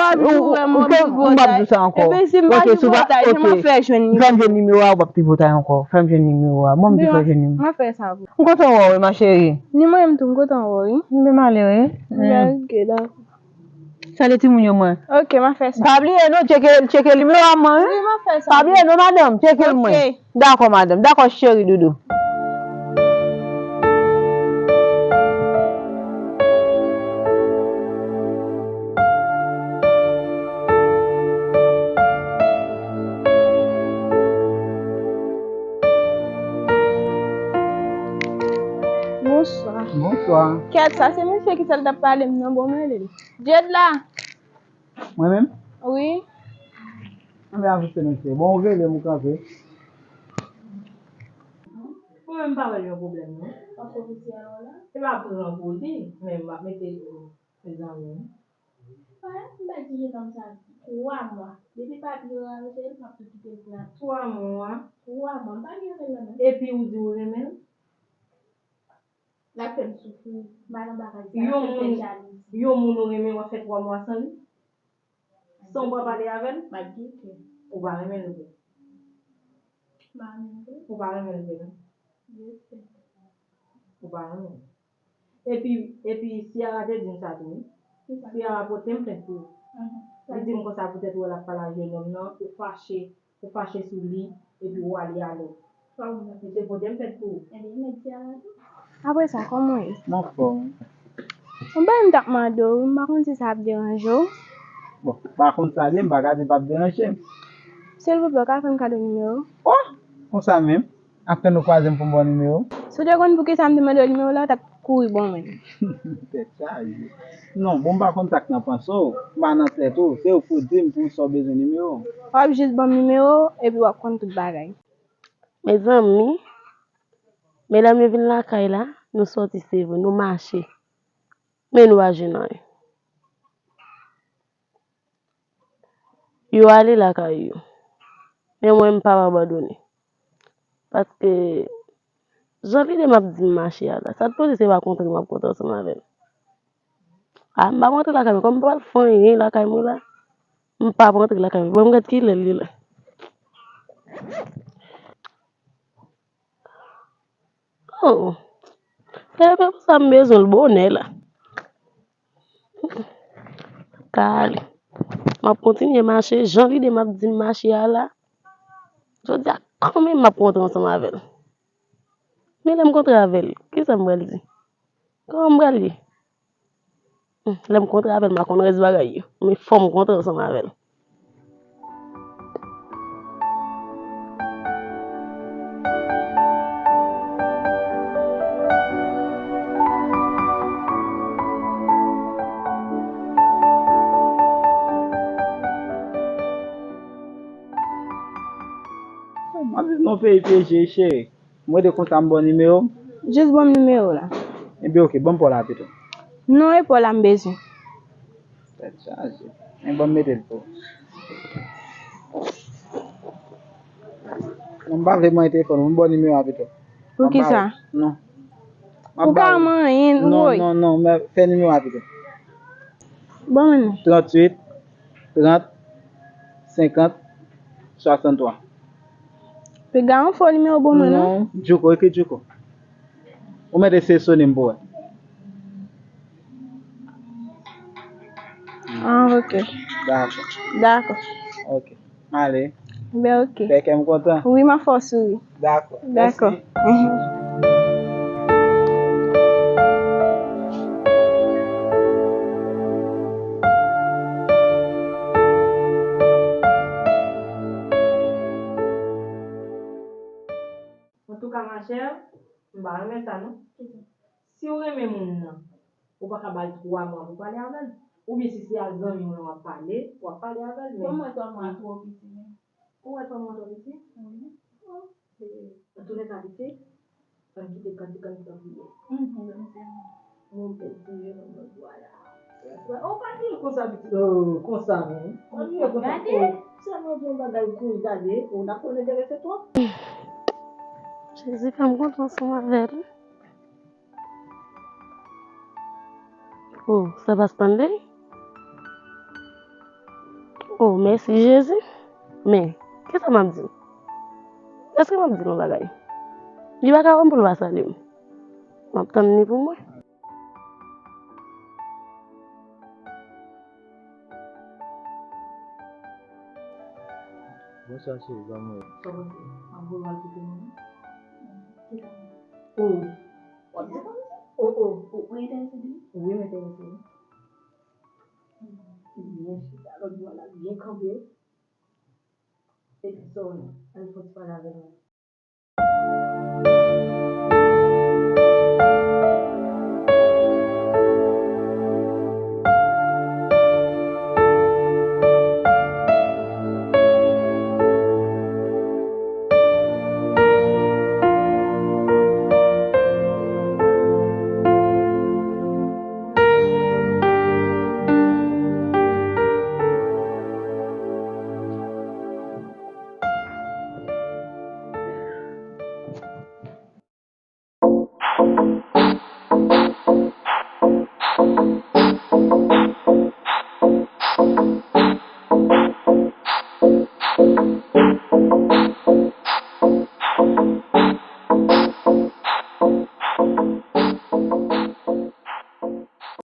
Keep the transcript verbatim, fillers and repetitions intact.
w ap di w wè m ap tripotay. Enben, si m pa tripotay, jan m ap fè jwenn li? Fè m jwenn nimewo a, w p ap tripotay ankò. Fè m jwenn nimewo a. Bon, m di fè jwenn nimewo. M ap fè sa pou ou. M kontan wè w wi, ma chérie. Ni mwen menm tou, m kontan wè w wi. Enben, m ale wi. Ok, dakò. Salye timoun yo mwen. Ok, m ap fè sa. Pa bliye non, tcheke, tcheke nimewo a mwen wi. Wi, m ap fè sa. Pa bliye non, madanm, tcheke l mwen. Ok. Dakò, madanm. Dakò, cheri doudou. Bonswa. Kèt, sa se mesye ki sèl t ap pale m nan, bon, m rele l. Jed la! Mwen menm? Wi. Anben, avè se mesye. Bon, ou rele m, ou kanpe. Mwen menm, m pa wè l yon pwoblèm, non. Paske ou sou la? Se pa pran pou li, men m ap mete, mezanmi. Wè, m pa di je nonm sa twa mwa. Depi papi yo ranse l, m ap tou kite l pou la. Twa mwa? Twa mwa. M pa gen anyen nan men. Epi ou di ou renmen l? L ap fè m soufri. M al anba kay sa, l ap fè m fè jalouzi. Yon moun ou renmen, w ap fè twa mwa san li? San w pa pale avè l? M ap gen kè. Ou pa renmen l vre? M pa renmen l vre. Ou pa renmen l vre, non? Ou pa renmen l. Epi, epi Ciara te di m sa tou, wi. Ciara pote m plent pou ou. Li di m konsa poutèt ou wè l ap pale ak jennonm nan, ou fache, ou fache sou li, epi ou ale alò. Li te pote m plent pou ou. Apre sa, kòman w ye? M anfòm. Yon bagay m t ap mande w, m pa konn si sa ap deranje w. Bon, m pa konn sa l ye, m pa ka di l p ap deranje m. Silvouplè, w ka fè m kado nimewo w? Oh! Konsa menm? Apèn ou kwaze m pou m ba w nimewo. Si w te konn poukisa m te mande w nimewo la, w t ap kouri ban mwen. Tèt chaje. Non, bon, m pa konn sa k nan panse w. M pa nan tèt ou. Se ou k pou di m pou sa w bezwen nimewo. W ap jis ban m nimewo w, epi w ap konn tout bagay. Mezanmi, medam yo vin lakay la, nou sòti se vre, nou mache. Men nou pa jwenn anyen. Yo ale lakay yo. Men mwen, m p ap abandone. Paske, jan lide m ap di m mache a la, sa t poze se pa kontre m ap kontre ansanm avè l. A, m p ap rantre lakay mwen. Kòm m p ap fè anyen lakay mwen la, m p ap rantre lakay mwen. Bon, m gad kilè l ye la. Oh. Fè pou sa m bezwen l bonè la. Ka ale. M ap kontinye mache, jan lide m ap di m mache a la. Jodi a, kanmenm m ap kontre ansanm avè l. Men lè m kontre avè l, kisa m pral di? Kòman m pral ye? Hmm, lè m kontre avè l, m a konn rès bagay yo. Men fò m kontre ansanm avè l. M ap viv nan peyi pyeje, cheri. M rete konsa, m ba w nimewo m? Jis ban m nimewo w la. Ebyen, oke, ban m pa w la pito. Non, e pa w la m bezwen. Tèt chaje. Men ban m mete l pou ou. Non, m pa vle manyen telefòn ou, m ba w nimewo a pito. Poukisa? Non. Ou ka manyen, woy. Non, non, non, men fè nimewo a pito. Ban mwen. Tranntuit, trant, senkant, swasanntwa. Piga yon fo nimewo ban mwen, non? Non, Djouko, ekri Djouko. Ou mèt eseye sone m pou wè. Ah, ok. Dakò. Dakò. Ok. Ale. Ben, ok. Fè kè m kontan. Wi, m ap fè w souri. Dakò. Dakò. Mèsi. Antouka, machè, m pa renmen sa, non. Si w renmen moun nan, ou pa ka ba l twa mwa pou pale avè l. Oubyen si se ak zanmi w lan w ap pale, w ap pale avè l, men. Pou mwen, twa mwa twò piti, men. Ou wè twa mwa twò piti? Wi. Antoulèka, piti, ann kite kantik, ann tanpri. Mhm. Mwen, m pèdi yo nan mwen, vwala. Ou pa di l konsa, piti. Oh, konsa, non. Ou di l konsa. Gade, sèlman di yon bagay pou gade, ou ta konn enterese twòp. Jezi, fè m kontan ansanm avè l. Oh, sa pa Stanley? Oh, mèsi Jezi. Men, kisa m ap di l? Èske m ap di l yon bagay? Li pa ka wè m pou l pa salye m. M ap tann li pou mwen. Bonswa, cheri, kòman w ye? Sa pase? M ap voye w al kote mwen. Oh. W ap di konsa? Oh, oh. Ou, ou enterese li? Wi, m enterese li. Byen chita, lòt bò la, byen kanpe. Epi, sorry, al fè ti pale avè l.